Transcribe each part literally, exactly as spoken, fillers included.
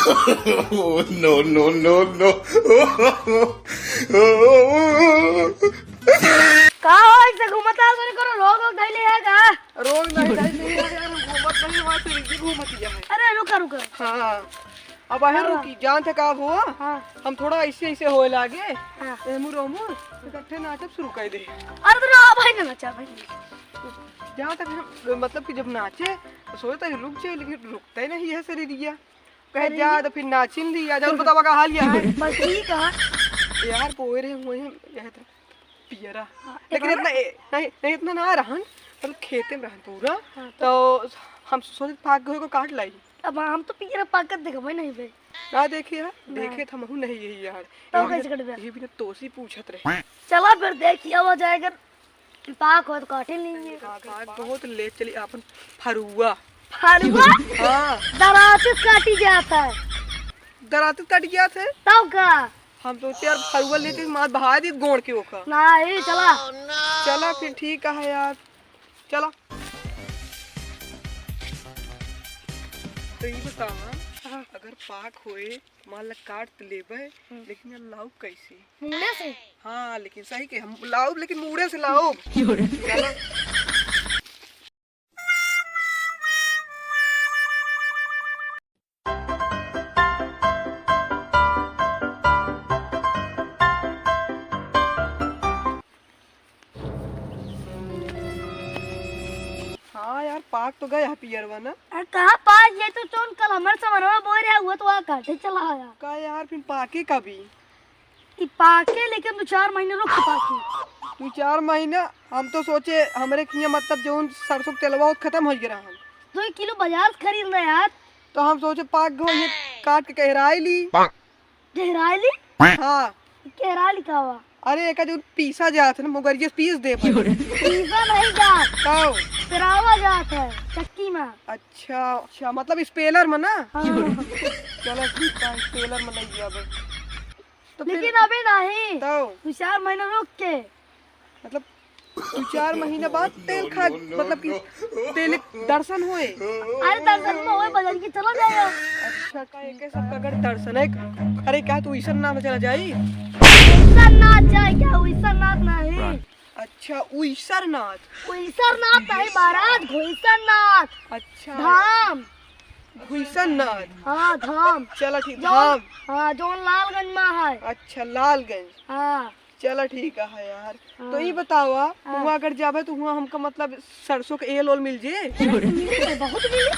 Oh, no, no, no, no। का हो, ऐसे घूमत रहा, तोरे कोनो रोग वोग धइले है का? रोग नहीं, नहीं, नहीं, यार, हम घूमत नहीं, वहाँ से रिंकी घूमत गया है। अरे, रुका, रुका। हाँ, अब आहे हाँ। रुकी, जानत है का हुआ? हाँ। हम थोड़ा ऐसे, ऐसे होए लागे, हाँ। एमुर ओमुर, तो इकट्ठे नाचब शुरू कर दे। अरे, तो ना, भाई, ना नाचा, भाई। जहाँ तक हम, मतलब कि जब नाचे, तो सोचे तो रुक जाए, लेकिन रुकता ही नहीं है शरीर, या कहे अरे जा ये तो फिर नाचिन ली, आ जाओ, बतावा का हाल या है। बस ठीक है। यार, पोए रहे हुए हैं, यह तो पियरा। हाँ, लेकिन इतना इतना ना, ए, नहीं, नहीं, इतना ना रहन, मतलब खेते में रहन पूरा, हाँ, तो तो हम सोचे पाक गए को काट लाई। अब हम तो पियरा पाकत देखबे नहीं बे। ना देखे यार, ना। देखे तो हमहू नहीं यही यार। तो ये कैसे बिना, कटबे? ये बिना तोसी पूछत रहे। चला फिर देखिया हो जाएगा। पाक हो तो काटे नहीं है। पाक, पाक बहुत ले चली आपन फरुआ। फरुआ? हाँ। दराते से काटी जात है। दराते से काटी जात है? तब का? हम सोचे यार फरुआ लेते मार बहा दी गोड़ के ओका। ना, ये चला। चला फिर ठीक है यार। चला। तो ये बतावा, हाँ। अगर पाक होए, मान ला काट तो लेबे, हम्म। लेकिन यार लाउब कैसे? मुड़े से? हाँ, लेकिन सही के हम लाउब, लेकिन मुड़े से लाउब। चला। हाँ यार, पाक तो गया है पियरवा ना। अरे कहाँ पाक? ये तो जौन कल हमर समरवा बोए रहा, वो तो वहाँ काटे चला आया। का यार, फिर पाके कबी? ई पाके लेकिन दो चार महीने रुक के पाकी। दो चार महीना? हम तो सोचे हमरे किया मतलब जौन सरसों के तेलवा होत खत्म हो गया हम। दो किलो बाजार से खरीद ले यार। तो हम सोचे पाक गो ये काट के कहराई ली। गहराई ली? हाँ। गहराई ली का हुआ? अरे एका जो पीसा जात है ना, मुगरिया से पीस दे पर। पीसा नहीं जात। काओ? पेरावा जात है चक्की में। अच्छा, अच्छा, मतलब स्पेलर में ना? हाँ। चलो ठीक है, स्पेलर में नहीं गया बे। तो फिर लेकिन अबे नहीं। तो? दो चार महीना रुक के। मतलब, दो चार महीना बाद तेल खा, मतलब कि तेल दर्शन होए। अरे, दर्शन में होए, बजर के चला जाए। अच्छा, का एके सब का अगर दर्शन है, अरे, का तू ईसर नाथ चला जाई? ईसर नाथ जाए क्या? ईसर नाथ नहीं। अच्छा, उईसर नाथ। उईसर नाथ नहीं महाराज, घुईसर नाथ। अच्छा। धाम। घुईसर नाथ। हाँ, धाम। चला ठीक, जौन, धाम। हाँ, जौन लालगंज में है। अच्छा, लालगंज। हाँ। चला ठीक है यार। हाँ। तो ई बतावा, हाँ। हुआँ अगर जाबे तो हुआँ हमका मतलब सरसों के एल ओल मिल जे? मिले, बहुत मिले।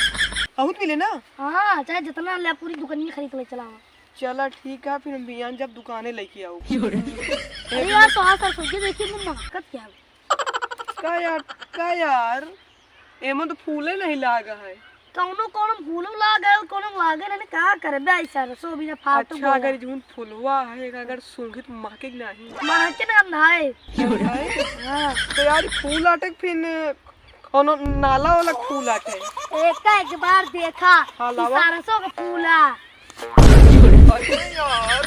बहुत मिले ना? हाँ, चाहे जितना ले पूरी दुकानिया खरीद ले चलावा। चला ठीक है, फिर हम बिहान जब दुकाने लेके आऊ। अरे यार, तो हाँ सरसों ये देखिए, मैं महकत क्या है? का यार, का यार? एमन तो फूले नहीं लागा है। कौनो, कौनो फूलो लागे, कौनो लागे नहीं, का करे बे, ऐसा रसो भी ना फालतू अच्छा, बोला। अगर जौन फुलवा है, अगर सूंघी तो महके कि नहीं? महके ना, गंधाए। गंधाए? हाँ। तो यार, फूल आटे के फिन कौनो नाला वाला फूल आटे? एका एक बार देखा, हाँ, कि लावा। सरसों के फूला। अरे यार,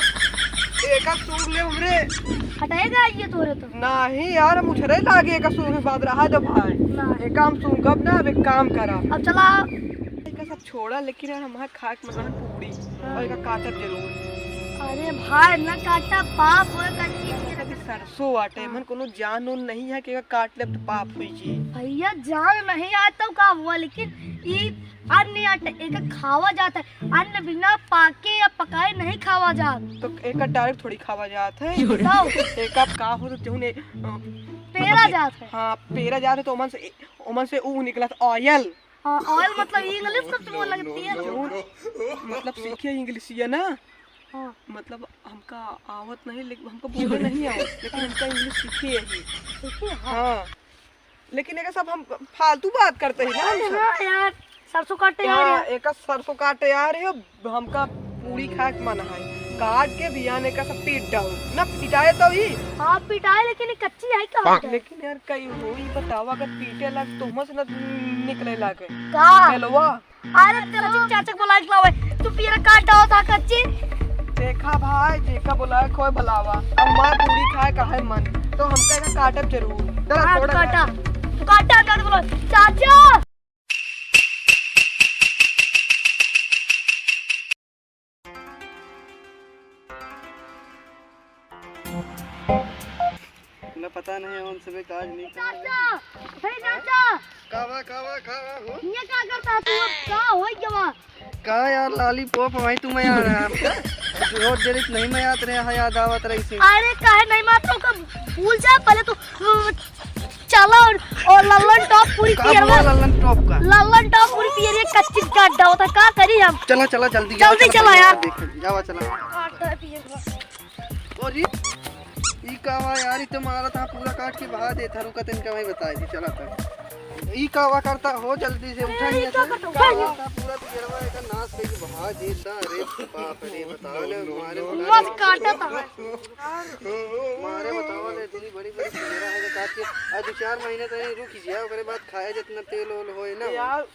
एका सूंघ ले हमरे। हटाएगा ये तोरे तो। नहीं यार, हम उछरे लागे एका सूंघे बाद रहा दे भाई। नहीं। एका हम सूंघब ना, अब एक काम करा। अब चला। एका सब छोड़ा, लेकिन यार हमार खाए के मन रहन पूरी। हाँ। और एका काटब जरूर। अरे भाई, ना काटा, पाप होए, कच्ची। अभी सरसों आटे, हाँ। मन कोनो जान उन नहीं है कि एका काट लेब तो पाप हुई जी। भैया, जान नहीं आए तो का हुआ, लेकिन ई अन्न आटे, एका खावा जात है। अन्न बिना पाके या पकाए नहीं खावा जात। तो एका डायरेक्ट थोड़ी खावा जात है। तो? एका का हो तो जौन ए, अ, पेरा मतलब जात है। हाँ, पेरा जात है तो ओमन से, ओमन से ऊ निकलत ऑयल। हाँ, ऑयल मतलब इंग्लिश शब्द बोल लगे, तेल। जौन, मतलब सीखे इंग्लिशिया ना। हाँ। मतलब हमका आवत नहीं, लेकिन हमका बोले नहीं आवत, लेकिन हमका इंग्लिश सीखे यही। सीखे? हाँ। हाँ। लेकिन एका सब हम फालतू बात करते हैं ना हम अरे सब। हाँ यार, सरसों काटे आ रहे हैं। एका सरसों काटे आ रहे हो, हमका पूरी खाए के मन है। काट के बिहान एका सब पीट डालो। ना पिटाए तो ही। हाँ, पिटाए, लेकिन ये कच्ची है, कहाँ पिटाए? लेकिन यार, कई हो, ई बतावा, अगर पीटे लग, तो हमसे ना निकले लागे। का? हेलवा। अरे, तेरा जी चाचा के बुलाए के लावे। तू पियरा काट डालो था कच्ची। देखा भाई, जेका बुलाए कोई बुलावा। अब मार पूरी खाए का है मन, तो हमका एका काटब जरूर। चला, हाँ, छोड़ा काटा। जाए। तू काटा, हम जाके बोलो, चाचा। ना पता नहीं, उनसे भी काज नहीं करना। चाचा, भाई चाचा। का बा, का बा, का बा, हो? ये का करता तू? अब का होई गवा? का यार, लॉलीपॉप भाई, तू मैं यार, रोज जरित नहीं मैं याद रहे, हाँ, याद आवत रही से। अरे काहे नहीं मारता हूँ, कब भूल जा, पहले तू, अ, चला और, और लल्लन टॉप पूरी का पियरवा। बोला लल्लन टॉप का? लल्लन टॉप पूरी पियरिया कच्ची काट डालता, का करी हम? चला, चला, जल्दी, जल्दी चला यार। देख, जावा, चला। काटता है पियरवा। अरे, ई का बा यार, ई तो मारा था, पूरा काट के बहा देता, रुका तनिका मैं बताई थी, चला था। ई का बा करता हो, जल्दी से उठा, अरे, ई का करता हो? पूरा पियरवा एकर नाश कइके बहा देता। अरे बाप रे, बतावा ले, मारे मत काटा था। मारे बतावा ले, इतनी बड़ी बड़ी पियरा है काट के, आ दो चार महीना तनी रुक जा, ओकरे बाद खाए जितना तेल ओल होए ना। यार,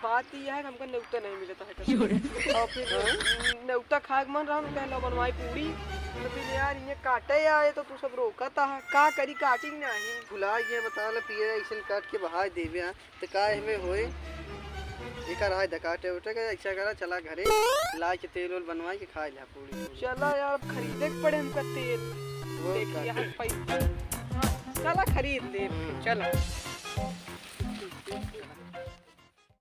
बात ई है कि हमका नेवता नहीं मिलता है कभी। और फिर नेवता खाए के मन रहा, कहे लो बनवाई पूरी, तो फिर यार ये काटे आए तो तू सब रोकत है, का करी, काटी नहीं। भुला गया, बता ले पिए ऐसन काट के बहा देवे हैं, तो का हमें होए? एका रहा दकाटे उठे के, ऐसा करा, चला घरे, ला के तेल ओल बनवाई के खा लिया पूरी। चला यार, अब खरीदे के पड़े हमका तेल। वो देखिए का? यार पैसा, हाँ, चला खरीद ले, हम्म। चला।